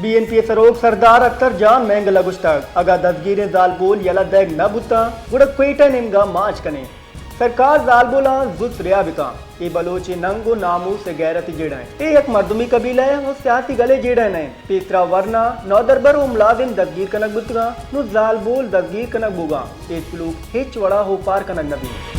Be N P ءِ سروک سردار اختر جان مینگل ءَ گوشتگ، اگاں دزگیریں زالبول یلہ دئیگ نہ بوتاں، گڑا کوئٹہ ءِ نیمگ ءَ مانچ کنیں۔ سرکار زالبولاں زوت رہا بکاں۔ اے بلوچ ءِ ننگ ءُ ناموس ءُ غیرت ءِ جیڑہ انت۔ اے یک مردمی قبیلہ ءُ سیاسی گل ءِ جیڑہ نہ انت۔ پیسرا ورنا، نودربر ءُ ملازم دزگیر کنگ بوتگاں، نوں زالبول دزگیر کنگ بوگاں۔ اے سلوک ہچ وڑا ہوپار کنگ نہ بیت۔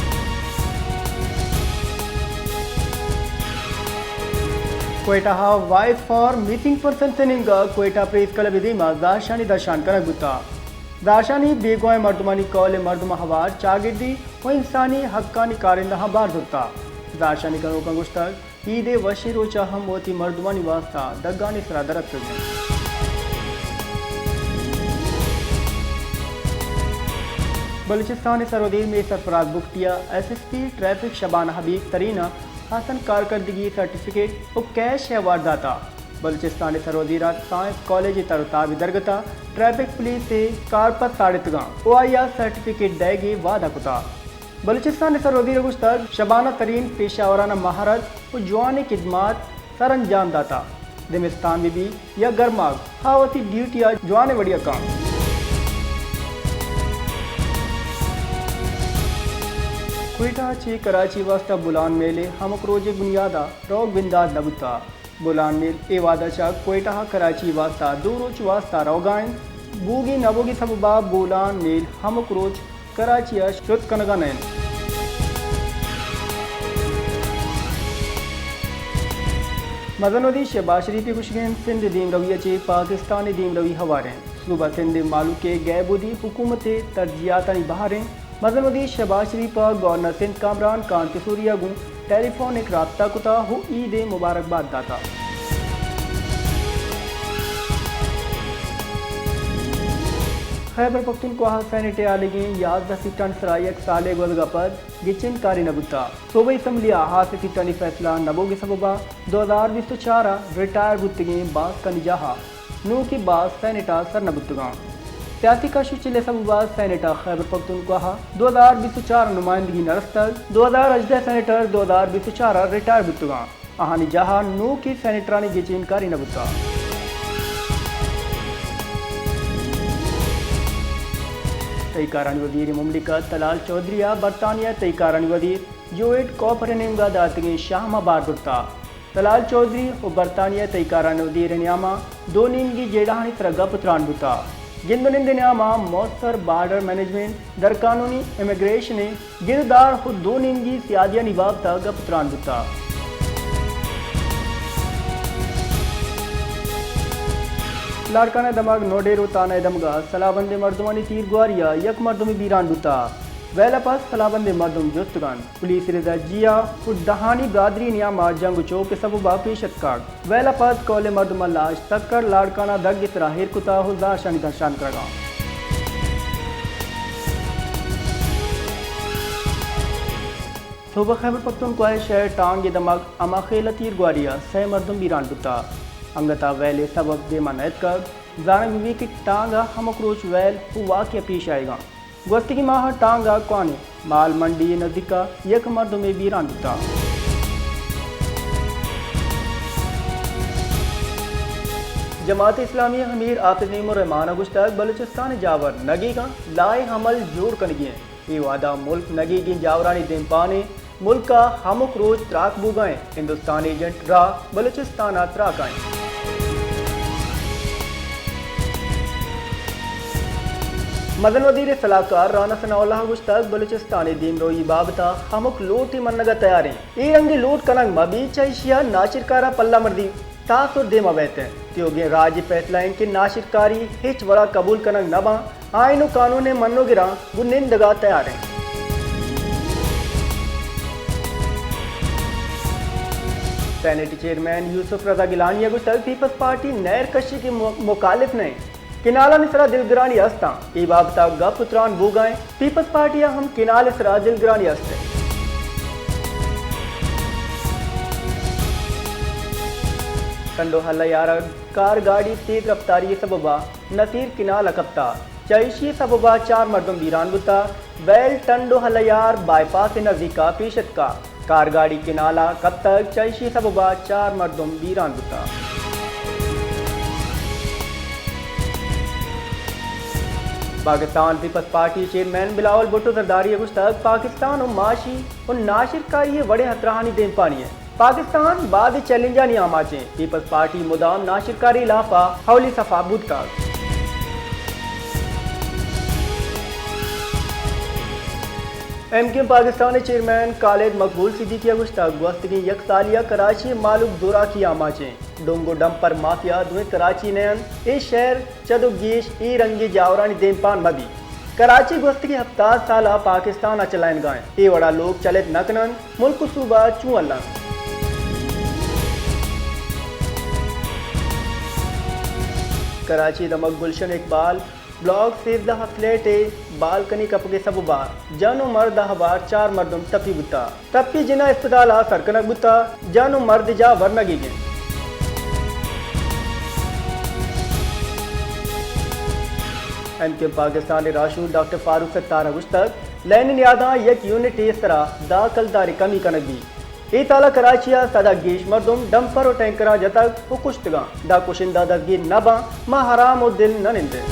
کوئٹہ ءَ وائس فار مسنگ پرسنز ءِ نیمگ ءَ کوئٹہ پریس کلب ءِ دیما زہرشانی درشان کنگ بوتگ۔ زہرشانی بیگواہیں مردمانی قول ءِ مردماں ہوار چاگردی ءُ انسانی حقانی کارندہاں بار زرتگ۔ زہرشانی کنوکاں گوشتگ، عید ءِ وشیں روچ ءَ ہم وتی مردمانی واستہ دگانی سرا در اتکگ انت۔ بلوچستان ءِ سروزیر میر سرفراز بگٹی ءَ S S P traffic Shabana Habib Tareen ءَ احسن کارکردگی سرٹیفکیٹ ءُ کیش ایوارڈ داتگ۔ بلوچستان ءِ سروزیر ءَ سائنس کالج ءِ تر ءُ تاب ءِ درگت ءَ ٹریفک پولیس ءِ کارپد ساڑتگاں ءُ آئی ءَ سرٹیفکیٹ دئیگ ءِ وعدہ کتگ۔ بلوچستان ءِ سروزیر ءَ گوشتگ، شبانہ ترین پیشہ ورانہ مہارت ءُ جوانیں خدمات سرانجام داتگ۔ زمستان بہ بیت یا گرماگ، آ وتی ڈیوٹی ءَ جوانیں وڑے ءَ کنت۔ کوئٹہ ءَ چہ کراچی ءِ واستہ بولان میل ءِ ہمک روچ ءِ بنیاد ءَ روگ بندات نہ بوتگ۔ بولان میل اے وہد ءَ چہ کوئٹہ ءَ کراچی ءِ واستہ دو روچ ءِ واستہ روگ ءَ انت۔ بوگی نہ بوگی سبب ءَ بولان میل ہمک روچ کراچی ءَ شت کنگ ءَ نہ انت۔ مزن وزیر شہباز شریف ءِ گوشگ انت، سندھ ءِ دیمروی ءَ چہ پاکستان ءِ دیمروی ہوار انت۔ صوبہ سندھ ءِ مہلوک ءِ گیبودی حکومت ءِ ترجیحاتانی بہر انت۔ مزن وزیر شہباز شریف ءَ گورنر سندھ کامران خان تسوری ءَ گوں ٹیلی فونک رابطہ کتگ ءُ عید ءِ مبارکباد داتگ۔ خیبر پختونخوا ءِ سینیٹ ءِ ہالیگیں یازدہ سیٹانی سرا یک سالے گوزگ ءَ پد گچین کاری نہ بوتگ۔ صوبائی اسمبلی ءِ ہاسیں سیٹانی فیصلہ نہ بوگ ءِ سبب ءَ دو ہزار بیست ءُ چار ءَ ریٹائر بوتگیں باسکانی جاہ ءَ نوکیں باسک سینیٹ ءَ سر نہ بوتگاں۔ سیاسی کش ءُ چل ءِ سبب ءَ سینیٹ ءَ خیبر پختونخوا ءَ دو ہزار بیست ءُ چار ءَ نمائندگی نہ رستگ۔ دو ہزار ہژدہ ءِ سینیٹر دو ہزار بیست ءُ چار ءَ ریٹائر بوتگاں۔ آہانی جاہ ءَ نوکیں سینیٹرانی گچین کاری نہ بوتگ۔ تہی کارانی وزیر ءِ مملکت طلال چوہدری ءَ برطانیہ ءِ تہی کارانی وزیر جوئیڈ کوپر ءِ نیمگ ءَ داتگیں شہم ءَ بار زرتگ۔ طلال چوہدری ءُ برطانیہ ءِ تہی کارانی وزیر ءِ نیام ءَ دو نیمگی جیڑہانی سرا گپ ءُ تران بوتگ۔ گند ءُ نند ءِ نیام ءَ موثر بارڈر مینجمنٹ، درقانونی امیگریشن ءِ گردار ءُ دو نیمگی سیادیانی بابت ءَ گپ ءُ تران بوتگ۔ لاڑکانہ ءِ دمگ نوڈیرو تھانہ ءِ دمگ ءَ سلاہ بندیں مردمانی تیرگواری ءَ یک مردمے بیران بوتگ۔ ویل ءَ پد سلاہ بندیں مردم جست کنت۔ پولیس ءِ رضا جیا ءُ ڈہانی برادری ءِ نیام ءَ جنگ ءُ چوپ ءِ سبب ءَ پیش اتکگ۔ ویل ءَ پد کہولیں مردماں لاش تک ءَ لاڑکانہ دگ ءِ سرا ایر کتگ ءُ زہرشانی درشان کنگ ءَ انت۔ صوبہ خیبر پختونخوا ءِ شہر ٹانگ ءِ دمگ ہما خیل ءَ تیرگواری ءَ سئے مردم بیران بوتگ۔ انگت ءَ ویل ءِ سبب دیما نہ اتکگ۔ زانگ بہ بیت کہ ٹانگ ءَ ہمک روچ ویل ءُ واقعہ پیش آیگ ءَ انت۔ گوستگیں ماہ ءَ ٹانگ ءَ کوہنیں مال منڈی ءِ نزیک ءَ یک مردمے بیران بوتگ۔ جماعت اسلامی ءِ امیر حافظ نعیم الرحمان ءَ گوشتگ، بلوچستان ءِ جاور نگیگاں لائحہ عمل جوڑ کنگی انت۔ اے وہد ءَ ملک نگیگیں جاورانی دیمپان انت۔ ملک ءَ ہمک روچ تراک بوگ ءَ انت۔ ہندوستان ایجنٹ را بلوچستان ءَ تراک ءَ انت۔ مزن وزیر ءِ سلاہکار رانا ثناء اللہ ءَ گوشتگ، بلوچستان ءِ دیمروئی ءِ بابت ءَ ہمک لوٹے منگ ءَ تیار ایں۔ اے رنگیں لوٹ کنگ مہ بیت، چہ ایشی ءَ ناشرکار ءَ پلہ مردی تاثر دیما بئیت انت۔ تیوگیں راج ءِ فیصلہ انت کہ ناشرکاری ہچ وڑا قبول کنگ نہ باں۔ آئین ءُ قانون ءِ منوگراں گوں نندگ ءَ تیار انت۔ سینیٹ ءِ چیئرمین یوسف رضا گیلانی ءَ گوشتگ، پیپلز پارٹی نہر کشی ءِ م-، مخالف نہ انت۔ کینالانی سرا دلگرانی است انت۔ اے بابت ءَ گپ ءُ تران بوگ ءَ انت۔ پیپلز پارٹی ءَ ہم کینال ءِ سرا دلگرانی است انت۔ ٹنڈو حلہ یار ءَ کار گاڑی تیز رفتاری ءِ سبب ءَ نصیر کینال ءَ کپتگ۔ چہ ایشی ءِ سبب ءَ چار مردم بیران بوتگ۔ ویل ٹنڈو حلہ یار بائی پاس ءِ نزیک ءَ پیش اتکگ۔ کارگاڑی کنال ءَ کپتگ، چہ ایشی ءِ سبب ءَ چار مردم بیران بوتگ۔ Pakistan peoples party chairman Bilawal Bhutto Zardari ءَ گوشتگ، پاکستان ءَ معاشی ءُ ناشرکاری ءِ وڑیں ہترہانی دیمپانی اِنت۔ پاکستان باز چیلنجانی آماچ اِنت۔ پیپلز پارٹی مدام ناشرکاری ءِ ہلاپ ءَ اولی صف ءَ بوتگ۔ ایم کیو ایم پاکستان ءِ چیئرمین کالد مقبول صدیقی ءَ گوشتگ، گوستگیں یک سالے ءَ کراچی ءِ مہلوک زوراکی ءِ آماچ اِنت۔ ڈونگ ءُ ڈمپر مافیا دوئیں کراچی نہ اِنت۔ اے شہر چد ءُ گیش اے رنگیں جاوراں دیمپان مہ بیت۔ کراچی گوستگیں ہپتاد سال ءَ پاکستان ءَ چلائینگ ءَ اِنت۔ اے وڑ ءَ لوگ چلت نہ کن اَنت، ملک ءُ صوبہ چوں الّ اَنت؟ کراچی ءِ دمگ گلشن اقبال بلاک سیزدہ ءِ فلیٹ ءِ بالکنی کپگ ءِ سبب ءَ جن ءُ مرد ءَ ہوار چار مردم ٹپی بوتگ۔ ٹپی جناح اسپتال ءَ سر کنگ بوتگ، جن ءُ مرد جاہ ورنگیگ اِنت۔ ایم کیو ایم پاکستان ءِ راہشون ڈاکٹر فاروق ستار ءَ گوشتگ، لین ءِ نیاداں یک یونٹے ءِ سرا دہ کلدارے کمی کنگ بیت۔ اے سال ءَ کراچی ءَ سد ءَ گیش مردم ڈمپر ءُ ٹینکراں جتگ ءُ کشتگ اَنت۔ داں کشندہ دزگیر نہ باں، ما آرام ءُ دل نہ نندیں۔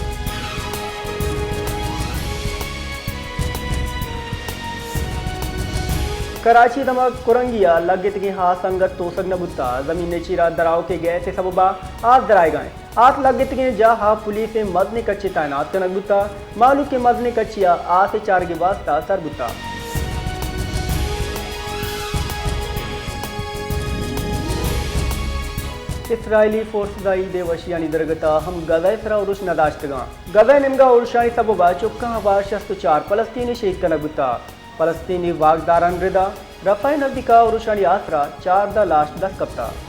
کراچی ءِ دمگ کرنگی ءَ لگتگیں آس انگت توسگ نہ بوتگ، زمین ءِ چیرا دراوکیں گیس ءِ سبب ءَ آس درآیگ ءَ اِنت۔ آس لگتگیں جاہ ءَ پولیس ءِ مزنیں کچے تعینات کنگ بوتگ۔ مہلوک ءِ مزنیں کچے ءَ آس ءِ چارگ ءِ واستہ سر بوتگ۔ اسرائیلی فورسز ءَ عید ءِ وشیانی درگت ءَ ہم غزہ ءِ سرا ارش نہ داشتگ اَنت۔ غزہ ءِ نیمگ ءَ ارشانی سبب ءَ چکاں ہوار شست ءُ چار فلسطینی شہید کنگ بوتگ۔ فلسطینی واکداراں رد ءَ رفح ءِ نزیک ءَ ارشانی آسرا چاردہ لاش دست کپتگ۔